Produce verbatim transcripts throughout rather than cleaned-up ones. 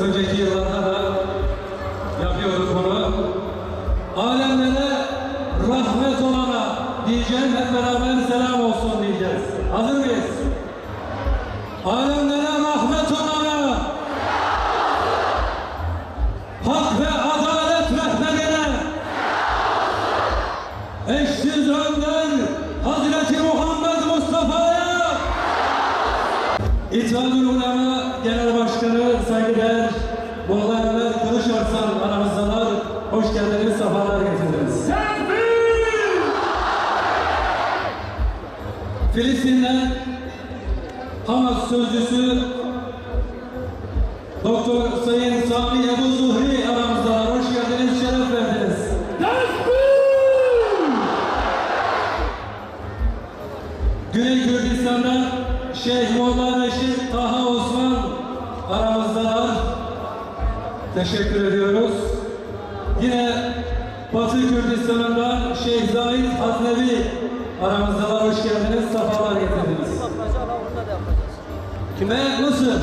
Önceki yıllarda da yapıyorduk bunu. Alemlere rahmet olana diyeceğim, hep beraber selam olsun diyeceğiz. Hazır mıyız? Alemlere rahmet olana, hak ve adalet rehberine, eşsiz önder Hazreti Muhammed Mustafa'ya, İttihatül Ulema Genel Başkanı, saygıdeğer Molla Enver Kılıçarslan aramızdalar. Hoş geldiniz, sefalar getirdiniz. Filistin'den Hamas sözcüsü Doktor Sayın Sami Ebu Zuhri aramızda. Hoş geldiniz, şeref verdiniz. Güney Kürdistan'dan Şeyh Molla Reşit Taha Osman aramızdalar. Teşekkür ediyoruz. Yine Batı Kürdistan'ından Şeyh Zahid Haznevi aramızdalar. Hoş geldiniz, sefalar getirdiniz. Ve Mısır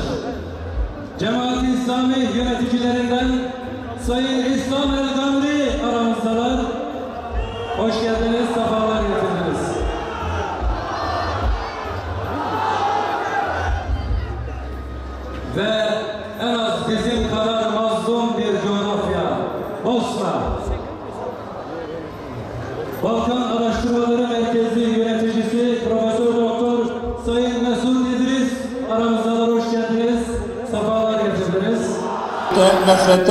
Cemaat-i İslami yöneticilerinden Sayın İhsan El Gamri aramızdalar. Hoş geldiniz, sefalar getirdiniz. Ve en az bizim kadar mazlum bir coğrafya, Bosna. Balkan Araştırmaları Merkezi yöneticisi Profesör Doktor Sayın Mesut İdris aramızdalar, hoş geldiniz, sefalar getirdiniz.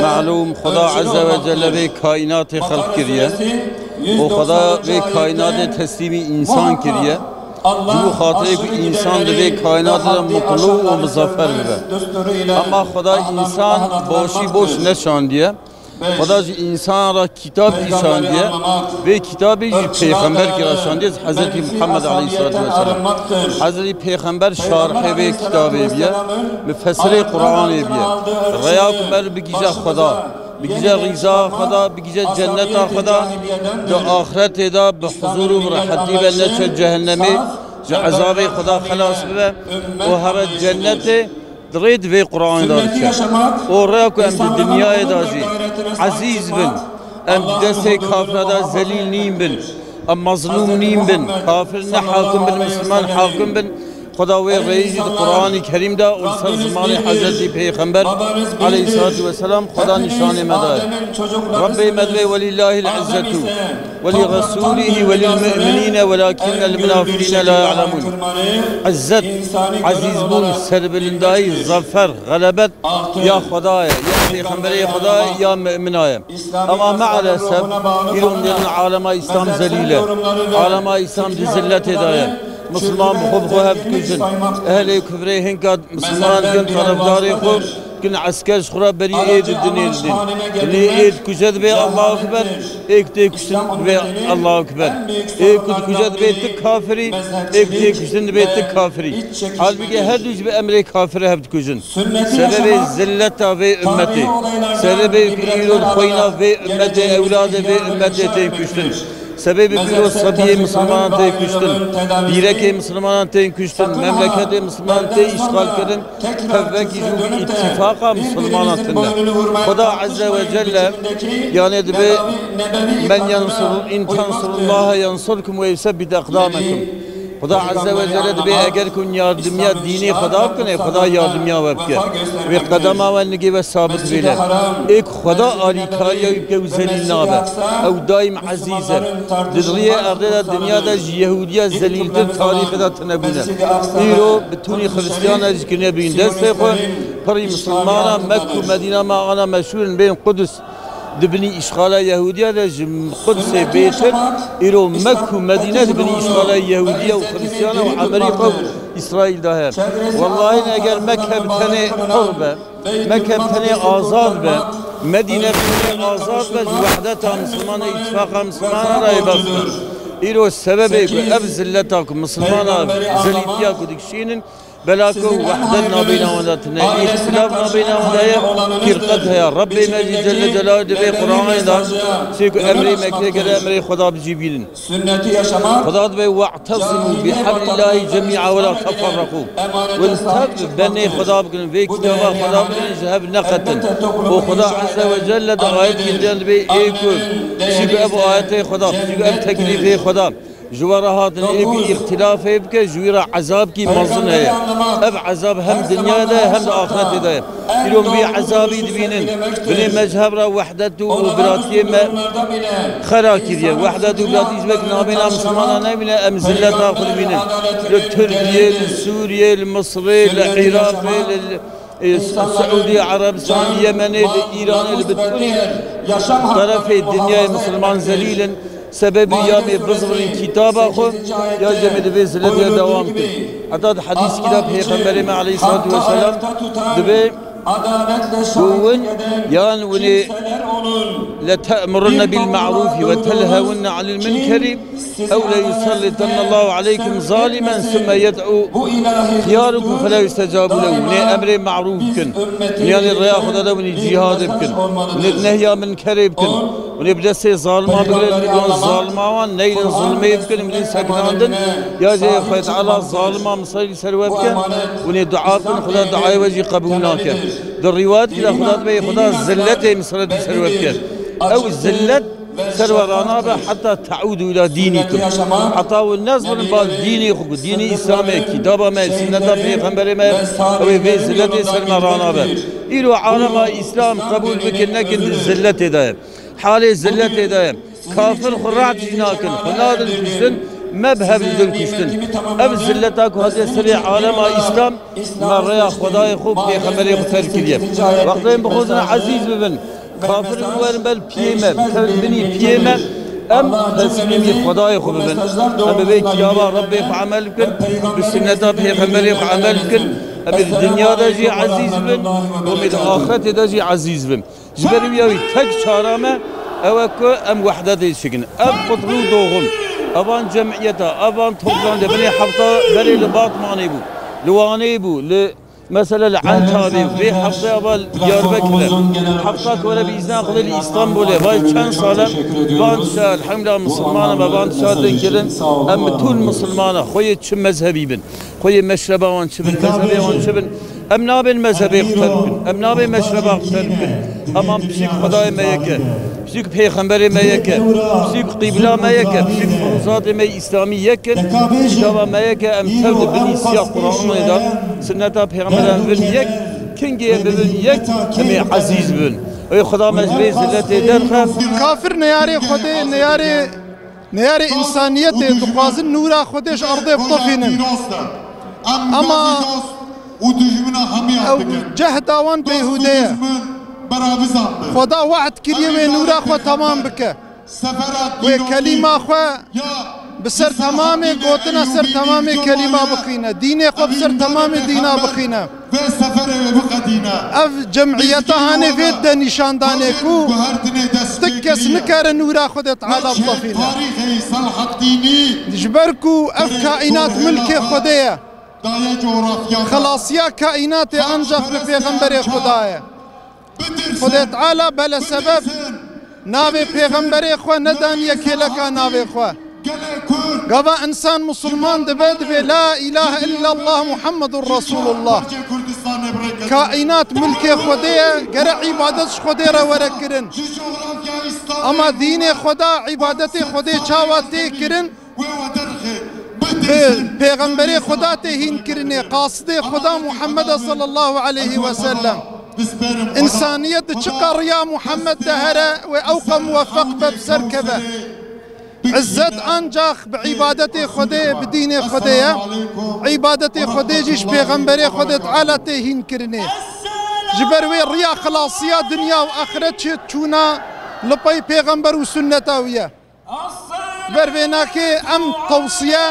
Malûm, Xuda Ezze ve Celle vê kaînatê xelq kiriye û Xuda vê kaînatê teslîmî însan kiriye. Ji bo xatirê ku însan di vê kaînatê de mutlu û muzaffer bibe. Ema Xuda însan boşî boş neşandiye. Xuda ji însan re kitab kî şandiye. Vê kitabê ji pêxemberkî re şandiye, ji Hezretî Muhammed aleyhissalatu vesselam. Hezretî Pêxember şarhê vê kitabê biye, mufessirê Quranê biye. Rêya ku me bigihîje Xuda, bigihîje rîza Xuda, bigihîje cenneta Xuda, di axretê de bi huzûr û bi rehetî ve neçe cehennemê, ji ezabê Xuda xelas bibe û here cennetê. Di rê di vê Quranê de diçe. Û rêya ku em di dinyayê de jî ezîz bin, em di destê kafira de zelîl nîn bin, em mezlûm nîn bin, kafir ne hakim bin, misliman hakim bin. Xuda wê rêyî jî di Quranî Kerîm de û li ser zimanê Hezretî Pêxember aleyhissalatu vesselam Xuda nîşanê me daye. Rebbê me divê, "Welillahil izzetu ve li resulîhi ve lil mu'minîne velakinnel munafiqîne la ya'lemûn." İzzet, ezîzbûn, serbilindayî, zafer, xelebet ya Xweda ye, ya Pêxemberê Xweda ye, ya mumina ye. Ama maalesef îro em dibînin alema Îslam zelîl e. Alema Îslam di zilletê de ye. Misilman bi xwe bi xwe hev dikujin. Ehlê kufrê hinka misilman dikin tarafdarê xwe, dikin esker ji xwe re berî ê di dinê didin. Dinê ê dikuje dibê Allahu Ekber, ê ku tê kuştin dibê Allahu Ekber. Ê ku dikuje dibê tu kafirî, ê ku tê kuştin dibê tu kafirî. Halbûkî her du jî bi emrê kafirê hev dikujin. Sebebê zilleta vê ummetê, sebebê ku îro xweyna vê ummetê, ewladê vê ummetê tên kuştin. Sebebê ku îro sebiyê misilmanan tên kuştin, dîrekê misilmanan tên kuştin, memleketê misilmanan tê îşxalkirin, tev wekî ji îtîfaqa misilmanan tune. Xuda Ezze ve Celle, yanê dibê, "Men yansurul, in tansurullaha yansurkum ve yusebbit ekdamekum." Xuda Ezze ve Celle dibê, eger ku hûn yardimiya dînê Xuda bikin, ê Xuda yardimiya we bike. Wê qedema we nigê we sabit bêle. Ê ku Xuda alîkariya wî bike, ew zelîl nabe. Ew daîm ezîz e. Di riyê erdê de, dinya de ji Yehûdiya zelîltir tarîxê de tunebûne. Îro bi tûnî Xiristiyana jî kirine bîn destê xwe. Pirî misilmana Mek û Medîna me ana meşhûr in bên Qudus. Di binî îşxala Yehûdiya de ji Qudsê bêtir, îro Mek û Medîne di binî îşxala Yehûdiya û Xiristiyana û Emerîka û Îsraîl de heye. Wellahî eger Mekke bi tenê hur be, Mekke bi tenê azad be, Medîne bi tenê azad be, ji wehdeta misilmanan, îtifaqa misilmanan re ê bes be. Îro sebebê ku ev zilleta ku misilmana, zelîtiya ku dikişînin, Bela ku wehdet nabêna wan de tune, îxtilaf nabêna wan de ye, firqet heye. Rebbê me jî Celle Celaluhu di vê Qur'anê de, çê ku emrê me kire, kire emrê Xweda bi cî bînin. Sünneti yaşamak, Xweda dibe, "We'tesimu bi hablillahi cemî'a ve la teferreqû." Win tev benê Xweda bikin, vê kitaba Xweda bikin, ji hev neqetin. Û Xweda Azze ve Celle di ayet kiriyan dibe, ê ku, çî ku ev ayetê Xweda, çî ku ev teklîfê Xweda ji we re hatin, ê ku îxtilafê bike, ji wî re ezabkî mezin heye. Ev ezab hem dinyayê de ye, hem de axretê de ye. Îro em vî ezabî dibînin. Binê mezheb re wehdet û biratiyê me xera kiriye. Wehdet û biratî ji ber nabêna misilmana nebîne, em zilleta xwe dibînin. Li Tirkiyê, li Sûriyê, li Misirê, li Iraqê, li, li, e, Siûdî Erebistan, Yemenê, li Îranê, li bi terefê dinyayê misilman zelîl in. Sebebî ya mê bizivrin kitaba xwe, ya jî mê di vê ziletê dewam kin. Heta di hedîskî de Pêxemberê me aleyhissalatu vesselam dibe, ku win yan winê "Lete'murunne bil ma'rufi ve telhewunne anil munkeri ev le yusallitanne Allahu aleykum zalimen sümme yed'u xiyarukum fe la yustecabu lehu." Winê emrê ma'ruf bikin. Winê yanê rêya Xweda de winî cîhadê bikin. Winê nehya min kerê bikin. Hûn ê bi destê zalima bigirin, wan zalima wan neylin, zulmê bikin, min sekinandin. Ya jî Xwedê Teala zalima misilî ser we bike. Hûn ê dua bikin, Xweda duayê we jî qebûl nake. Di rîwayetî de Xweda dibe, Xweda zilletê misilî ser we bike. Ew zillet ser we ranabe heta teûdû îla dînîkum. Heta hûn nezbirin ba dînê xwe, ku dînê Îslamê, kitaba me, sunneta Pêxemberê me, ew ê vê zilletê ser me ranabe. Îro alema Îslam qebûl bikin nekin, di zilletê de ye. Halê zilletê de ye. Kafir xwe rehet jî nakin. Xwe nadin kuştin, me bi hev didin kuştin. Ev zilleta ku hatiye serê alema Îslam, me rêya Xwedayê xwe, Pêxemberê xwe terk kiriye. Wextê em bixwazin ezîz bibin, kafir werin ber piyê me, bikevin binî piyê me, em teslîmî Xwedayê xwe bibin. Em bi vê kitaba Rebbê xwe emel bikin, bi sunneta Pêxemberê xwe emel bikin. Em ê di dinya de jî ezîz bin, em ê di axretê de jî ezîz bin. Ji ber wî ya wî tek çara me ew e ku em wehdetê çikin. Ev qutr û doxum, evan cemiyeta, evan toplan de binê hefta berê li Batmanê bû, li Wanê bû, li Mesela li Entabê, vê heftaya va li Diyarbekir e. Hefta ku were bi îzna Xwedê li Îstanbulê, va çend sal e, van dişa, elhamdülillah, misilman e, me van dişa din kirin, em bi tûl misilman e, xwe yê çi mezhebî bin, xwe yê meşreba wan çi bin, mezhebê wan çi bin, em nabên mezhebê xwe terk bin, em nabên meşreba xwe terk bin. Em an pişik Xwedayê me yek e. Pişik pêxemberê me yek e, pişik qîbla me yek e, pişik firûzatê me îslamî yek in, kitaba me yek e, em tev di binî siya Qur'anê de, sunneta pêxemberê em bin yek, kingê em bibin yek, em ê ezîz bin. Ey Xuda me ji vê ziletê derxe. Kafir neyarê Xwedê, neyarê, neyarê însaniyetê dixwazin nûra Xwedê ji erdê bitifînin. Ama û dijmina hemiyan ew dikin. Cehda wan bêhûde ye. Dijmin bera bizan be. Xweda wehd kiriye wê nûra xwe temam bike. Sefera wê dîrokî kelîma xwe ya bi ser temamê gotina ser temamê kelîma bixîne. Dînê xwe bi ser temamê dîna bixîne. Vê seferê wê biqedîne. Ev cemiyeta hanê vê de nîşan danê ku guhertinê dest ti kes nikere nûra Xwedê Teala bixîne. Tarîxê Selahedînî ji ber ku ev kaînat milkê Xwedê ye. Daye coğrafya. Xelasiya kaînatê ancax bi pêxemberê Xweda ye. Xwedê Teala bele sebeb navê pêxemberê xwe nedaniye kêleka navê xwe. Gava însan musulman dibe, dibê la ilahe illallah Muhammedur Resulullah. Kaînat milkê Xwedê ye, gere îbadet ji Xwedê re were kirin. Ama dînê Xweda, îbadetê Xwedê çawa tê kirin? Bi pêxemberê Xuda tê hîn kirinê, qasidê Xuda Muhammeda sallallahu aleyhi ve sellem. Însaniyet di çi qeriya Muhammed de here wê ewqa muweffeq be, bi ser keve. Îzzet ancax bi îbadetê Xwedê, bi dînê Xwedê ye. Îbadetê Xwedê jî ji pêxemberê Xwedê Teala tê hîn kirinê. Ji ber wê riya xilasiya dinya û axiret çi çûna li pey pêxember û sunneta wî ye. Ber vê nakê em tewsiye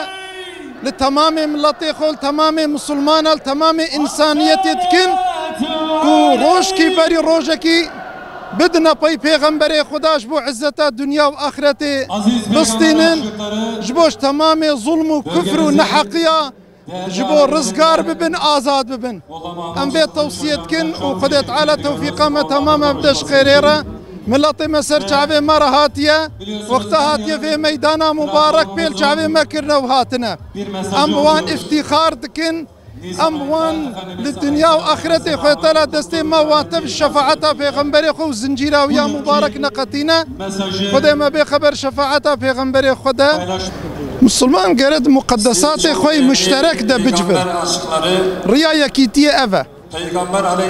li temamê miletê xwe, li temamê misilmana, li temamê însaniyetê dikin ku rojkî berî rojekî bidine pey pêxemberê Xuda ji bo izzeta dinya û axretê bistînin, ji bo ji temamê zulm û kufr û neheqiya ji bo rizgar bibin, azad bibin. Em vê tewsiye dikin û Xwedê Teala tewfîqa me temam e bide ji xêrê re. Miletê me ser çavê me re hatiye. Wexta hatiye vê meydana mubarek pêl çavê me kirine û hatine. Em bi wan îftîxar dikin. Em wan li dinya û axretê xwe tela destê me wan tev şefaeta pêxemberê xwe û zincîra wî ya mubarek neqetîne. Xwedê me bê xeber şefaeta pêxemberê xwe de. Musulman gere di muqeddesatê xwe yî muşterek de bicivin. Riya yekîtiyê ev e.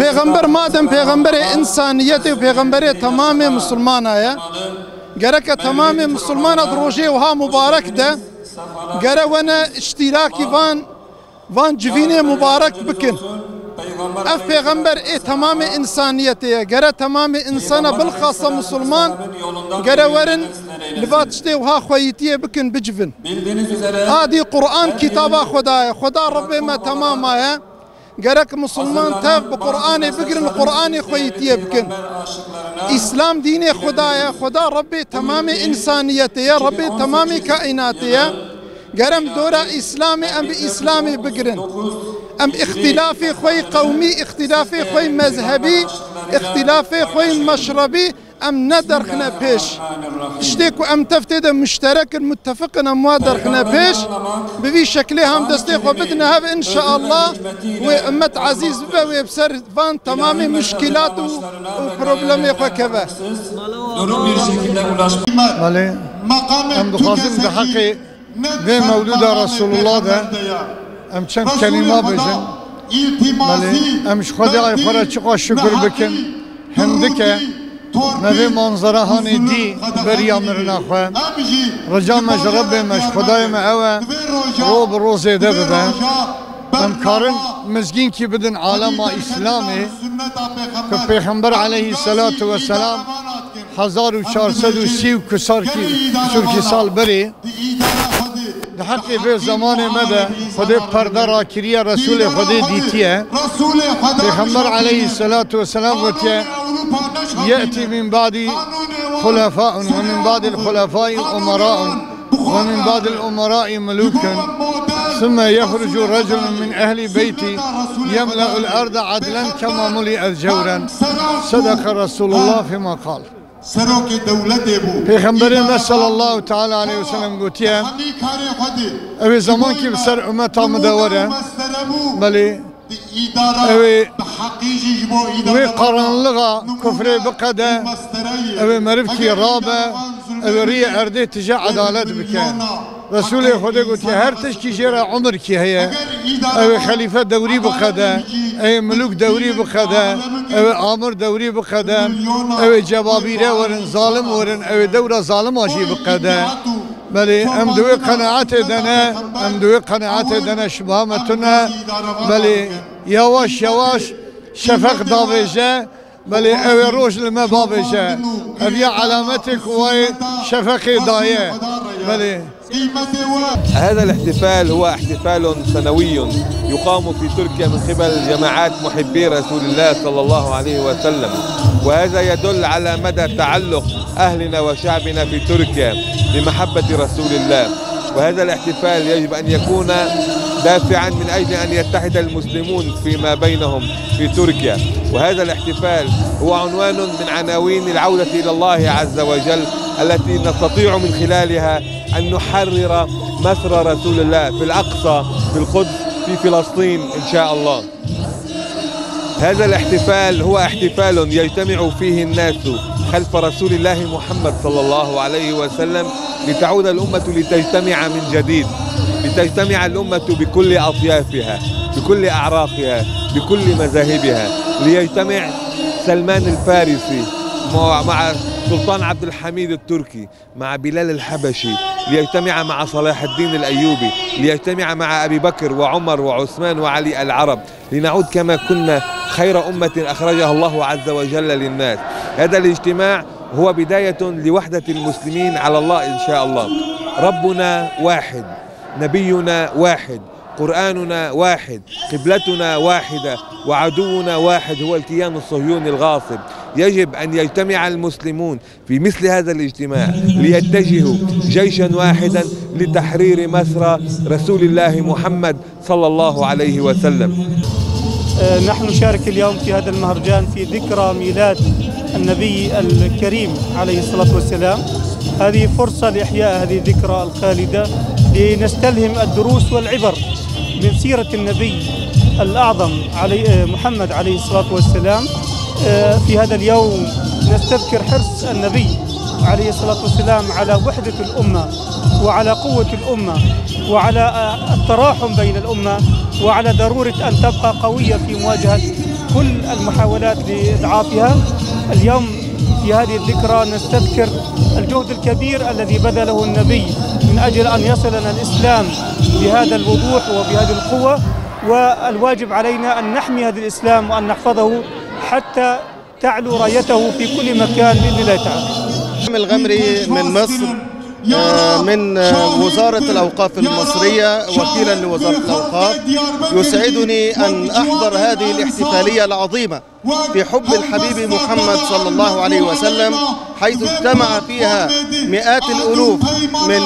Pêxember madem pêxemberê însaniyetê û pêxemberê temamê musulmana ye, gereke temamê musulmana di rojê wiha mubarek de gere wene iştîrakî van van civînê mubarek bikin. Ev pêxember ê temamê însaniyetê ye. Gere temamê însana bilxasa musulman gere werin li va tiştê wiha xweyîtiyê bikin bicivin. Adî Quran kitaba Xweda ye. Xweda Rebbê me temama ye. Gerek musulman tev bi Quranê bigirin, li Quranê xweyîtiyê bikin. Îslam dînê Xweda ye. Xweda Rebbê temamê însaniyetê ye. Rebbê temamê kaînatê ye. Ger em dora Îslamê, em bi Îslamê bigirin. Em îxtilafê xwe yî qewmî, îxtilafê xwe yî mezhebî, îxtilafê xwe yî meşrebî em nederxine pêş. Tiştê ku em tev tê de muşterek in, muttefiq in, em wa derxine pêş. Bi vî şekilê hem destê xwe bidine hev, înşeallah wê ummet ezîz bibe, wê bi ser van temamê muşkîlat û, û problemê xwe keve. Belê, em dixwazin di heqê vê mewlûda Resulullah de em çend kelîma bêjin. Belê, em ji Xwedayê xwe re çiqas şukir bikin. Hindik e me vê manzera hanê dî beriya mirina xwe. Rica me ji Rebbê me, ji Xwedayê me ew e, ro bi ro zêde bibe. Em karin mizgînkî bidin alema Îslamê ku Pêxember aleyhisselatu vesselam hezar û çar sed û sî û kusarkî, kusûrkî sal berê. Di heqê vê zemanê me de Xwedê perde rakiriye, Resûlê Xwedê dîtiye. Pêxember aleyhisselatu vesselam gotiye, "Ye'tî min ba'dî xulefa'un ve min ba'dil xulefai umaraun ve min ba'dil umarai mulukun. Sümme yehrucu reculun min ehli beyti yemle'ul arda adlen kema muli'et cewren." Sedaka Resulullah fîma kal. Serokê dewletê bû. Pêxemberê me sallallahu teala aleyhi ve sellem gotiye, Hemî karê xwe dê. Ew ê zemankî bi ser ummeta min de were. Mestere bû. Belê. Di îdara, ew ê bi heqî jî ji bo îdara wê qaranlixa kufrê biqede. Mestere ye. Ew ê merivkî rabe. Ew ê riyê erdê tije edalet bike. Resulê Xwedê gotiye, her tişkî jê re umrkî heye. Ew ê xelîfe dewrî biqede, ew ê milûk dewrî biqede, ew ê amir dewrî biqede, ew ê cebabîre werin, zalim werin, ew ê dewra zalima jî biqede. Belê, em di wê qenaetê de ne, em di wê qenaetê de ne, şibaha me tune. Belê, yawaş yawaş şefeq davêje. Belê, ew ê roj li me bavêje. Ev ya alametê ku wayê şefeqê daye. Belê. هذا الاحتفال هو احتفال سنوي يقام في تركيا من قبل جماعات محبي رسول الله صلى الله عليه وسلم، وهذا يدل على مدى تعلق أهلنا وشعبنا في تركيا بمحبة رسول الله. وهذا الاحتفال يجب أن يكون دافعا من أجل أن يتحد المسلمون فيما بينهم في تركيا. وهذا الاحتفال هو عنوان من عناوين العودة إلى الله عز وجل، التي نستطيع من خلالها أن نحرر مسرى رسول الله في الأقصى، في القدس، في فلسطين إن شاء الله. هذا الاحتفال هو احتفال يجتمع فيه الناس خلف رسول الله محمد صلى الله عليه وسلم، لتعود الأمة لتجتمع من جديد، لتجتمع الأمة بكل أطيافها، بكل أعراقها، بكل مذاهبها، ليجتمع سلمان الفارسي مع، مع سلطان عبد الحميد التركي، مع بلال الحبشي، ليجتمع مع صلاح الدين الأيوبي، ليجتمع مع أبي بكر وعمر وعثمان وعلي العرب، لنعود كما كنا خير أمة أخرجها الله عز وجل للناس. هذا الاجتماع هو بداية لوحدة المسلمين على الله إن شاء الله. ربنا واحد، نبينا واحد، قرآننا واحد، قبلتنا واحدة، وعدونا واحد هو الكيان الصهيوني الغاصب. يجب أن يجتمع المسلمون في مثل هذا الاجتماع ليتجهوا جيشا واحدا لتحرير مسرى رسول الله محمد صلى الله عليه وسلم. آه، نحن نشارك اليوم في هذا المهرجان في ذكرى ميلاد النبي الكريم عليه الصلاة والسلام. هذه فرصة لإحياء هذه الذكرى الخالدة، لنستلهم الدروس والعبر من سيرة النبي الأعظم علي-، آه، محمد عليه الصلاة والسلام. آه، في هذا اليوم نستذكر حرص النبي عليه الصلاة والسلام على وحدة الأمة وعلى قوة الأمة وعلى، آه، التراحم بين الأمة وعلى ضرورة أن تبقى قوية في مواجهة كل المحاولات لإضعافها. اليوم في هذه الذكرى نستذكر الجهد الكبير الذي بذله النبي من أجل أن يصلنا الإسلام بهذا الوضوح وبهذه القوة، والواجب علينا أن نحمي هذا الإسلام وأن نحفظه حتى تعلو رايته في كل مكان بإذن الله تعالى. الغمري من مصر، آه، من، آه، وزارة الأوقاف المصرية، وكيلا لوزارة الأوقاف. يسعدني أن أحضر هذه الاحتفالية العظيمة في حب الحبيب محمد صلى الله عليه وسلم، حيث اجتمع فيها مئات الألوف من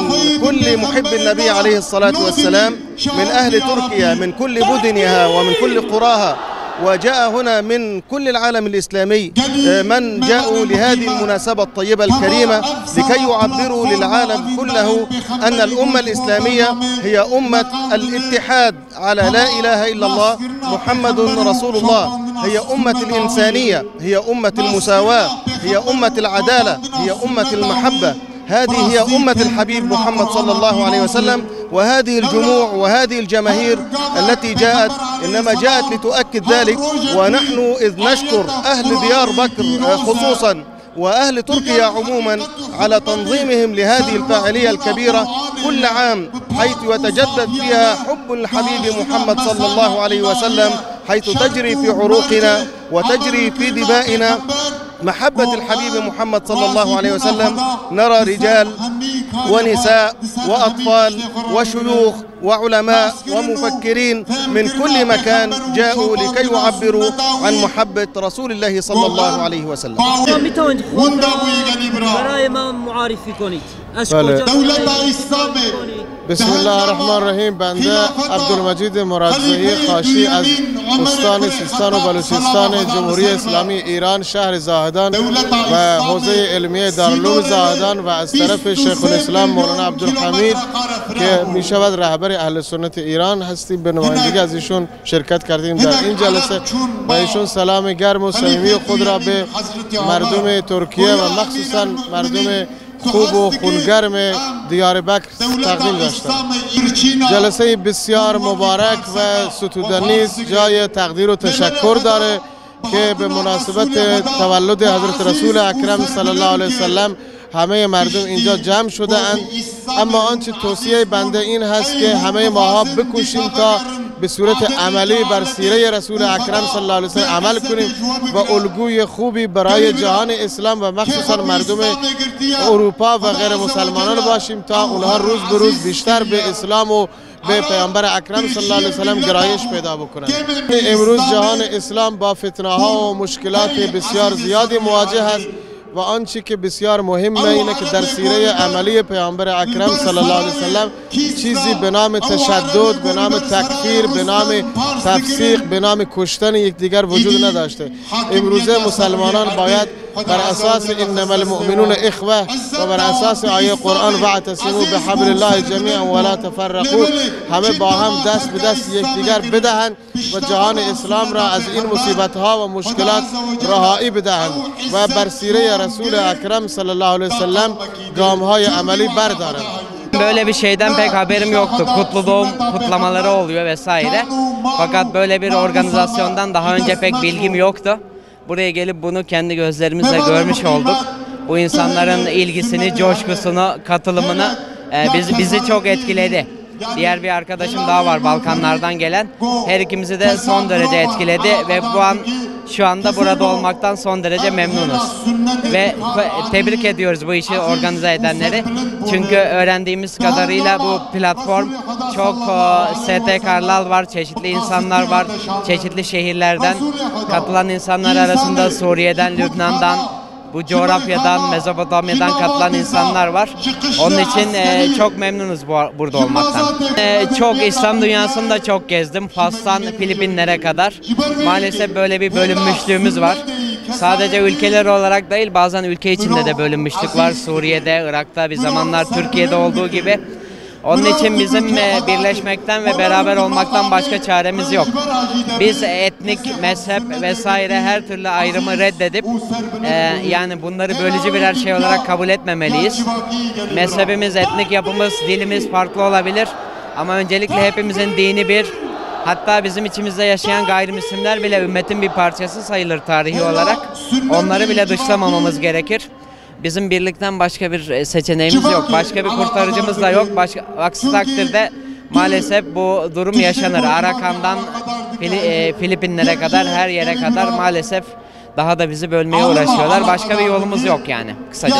كل محب النبي عليه الصلاة والسلام، من أهل تركيا، من كل مدنها ومن كل قراها، وجاء هنا من كل العالم الإسلامي، آه، من جاءوا لهذه المناسبة الطيبة الكريمة لكي يعبروا للعالم كله أن الأمة الإسلامية هي أمة الاتحاد على لا إله إلا الله محمد رسول الله، هي أمة الإنسانية، هي أمة المساواة، هي أمة العدالة، هي أمة المحبة. هذه هي أمة الحبيب محمد صلى الله عليه وسلم. وهذه الجموع وهذه الجماهير التي جاءت إنما جاءت لتؤكد ذلك. ونحن إذ نشكر أهل ديار بكر، آه، خصوصا وأهل تركيا عموما على تنظيمهم لهذه الفاعلية الكبيرة كل عام، حيث يتجدد فيها حب الحبيب محمد صلى الله عليه وسلم، حيث تجري في عروقنا وتجري في دمائنا محبة الحبيب محمد صلى الله عليه وسلم. نرى رجال ونساء وأطفال وشيوخ وعلماء ومفكرين من كل مكان جاءوا لكي يعبروا عن محبة رسول الله صلى الله عليه وسلم. می‌توانید خود را برای ما معرفی کنید؟ از بله. کجا؟ دولت اسلام بسم الله الرحمن الرحیم. بنده عبدالمجید مرادزئی خاشی از استان سیستان و بلوچستان جمهوری اسلامی ایران، شهر زاهدان و حوزه علمیه دارالعلوم زاهدان و از طرف شیخ الاسلام مولانا عبدالحمید که می‌شود رهبر اهل سنت ایران هستیم، به نمایندگی از ایشون شرکت کردیم در این جلسه و ایشون سلام گرم و صمیمی خود را به مردم ترکیه و مخصوصاً مردم خوب و خونگرم دیار بکر تقدیم داشتند. جلسهٔ بسیار مبارک و ستودنی است، جای تقدیر و تشکر داره که به مناسبت تولد حضرت رسول اکرم صلی الله علیه وسلم همهٔ مردم اینجا جمع شده اند. اما آنچه توصیهٔ بنده این هست که همهٔ ماها بکوشیم تا به صورت عملی بر سیرهٔ رسول اکرم صلی الله علیه وسلم عمل کنیم و الگوی خوبی برای جهان اسلام و مخصوصاً مردم اروپا و غیر مسلمانان باشیم تا اونها روز به روز بیشتر به اسلام و به پیامبر اکرم صلی الله علیه وسلم گرایش پیدا بکنند. امروز جهان اسلام با فتنه‌ها و مشکلات بسیار زیادی مواجه است و آنچه که بسیار مهمه اینه که در سیرهٔ عملی پیامبر اکرم صلی الله علیه وسلم چیزی به نام تشدد، به نام تکفیر، به نام تفسیق، به نام کشتن یکدیگر وجود نداشته. امروزه مسلمانان باید بر اساس انما المؤمنون اخوه و بر اساس آیهٔ قرآن واعتصموا بحبل الله جميعا ولا تفرقوا، همه با هم دست به دست یکدیگر بدهند و جهان اسلام را از این مصیبت‌ها و مشکلات رهایی بدهند و بر سیرهٔ رسول اکرم صلی الله علیه وسلم گام‌های عملی بردارند. Böyle bir şeyden pek haberim yoktu. Kutlu doğum kutlamaları oluyor vesaire. Fakat böyle bir organizasyondan daha önce pek bilgim yoktu. Buraya gelip bunu kendi gözlerimizle görmüş olduk. Bu insanların ilgisini, coşkusunu, katılımını e, bizi, bizi çok etkiledi. Diğer bir arkadaşım daha var Balkanlardan gelen. Her ikimizi de son derece etkiledi ve bu an şu anda burada olmaktan son derece memnunuz. Ve tebrik ediyoruz bu işi organize edenleri. Çünkü öğrendiğimiz kadarıyla bu platform çok e, S T Karlar var, çeşitli insanlar var, çeşitli şehirlerden katılan insanlar arasında Suriye'den, Lübnan'dan, Bu coğrafyadan, Mezopotamya'dan katılan insanlar var. Onun için e, çok memnunuz bu, burada olmaktan. E, çok İslam dünyasında çok gezdim. Fas'tan Filipinlere kadar. Maalesef böyle bir bölünmüşlüğümüz var. Sadece ülkeler olarak değil, bazen ülke içinde de bölünmüşlük var. Suriye'de, Irak'ta, bir zamanlar Türkiye'de olduğu gibi. Onun için bizim e, birleşmekten ve beraber olmaktan başka çaremiz yok. Biz etnik, mezhep vesaire her türlü ayrımı reddedip e, yani bunları bölücü birer şey olarak kabul etmemeliyiz. Mezhebimiz, etnik yapımız, dilimiz farklı olabilir. Ama öncelikle hepimizin dini bir. Hatta bizim içimizde yaşayan gayrimüslimler bile ümmetin bir parçası sayılır tarihi olarak. Onları bile dışlamamamız gerekir. Bizim birlikten başka bir e, seçeneğimiz yok. Başka bir kurtarıcımız da yok. Başka, aksi takdirde maalesef bu durum yaşanır. Arakan'dan Fili- e, Filipinlere kadar, her yere kadar maalesef daha da bizi bölmeye uğraşıyorlar. Başka bir yolumuz yok yani, kısaca.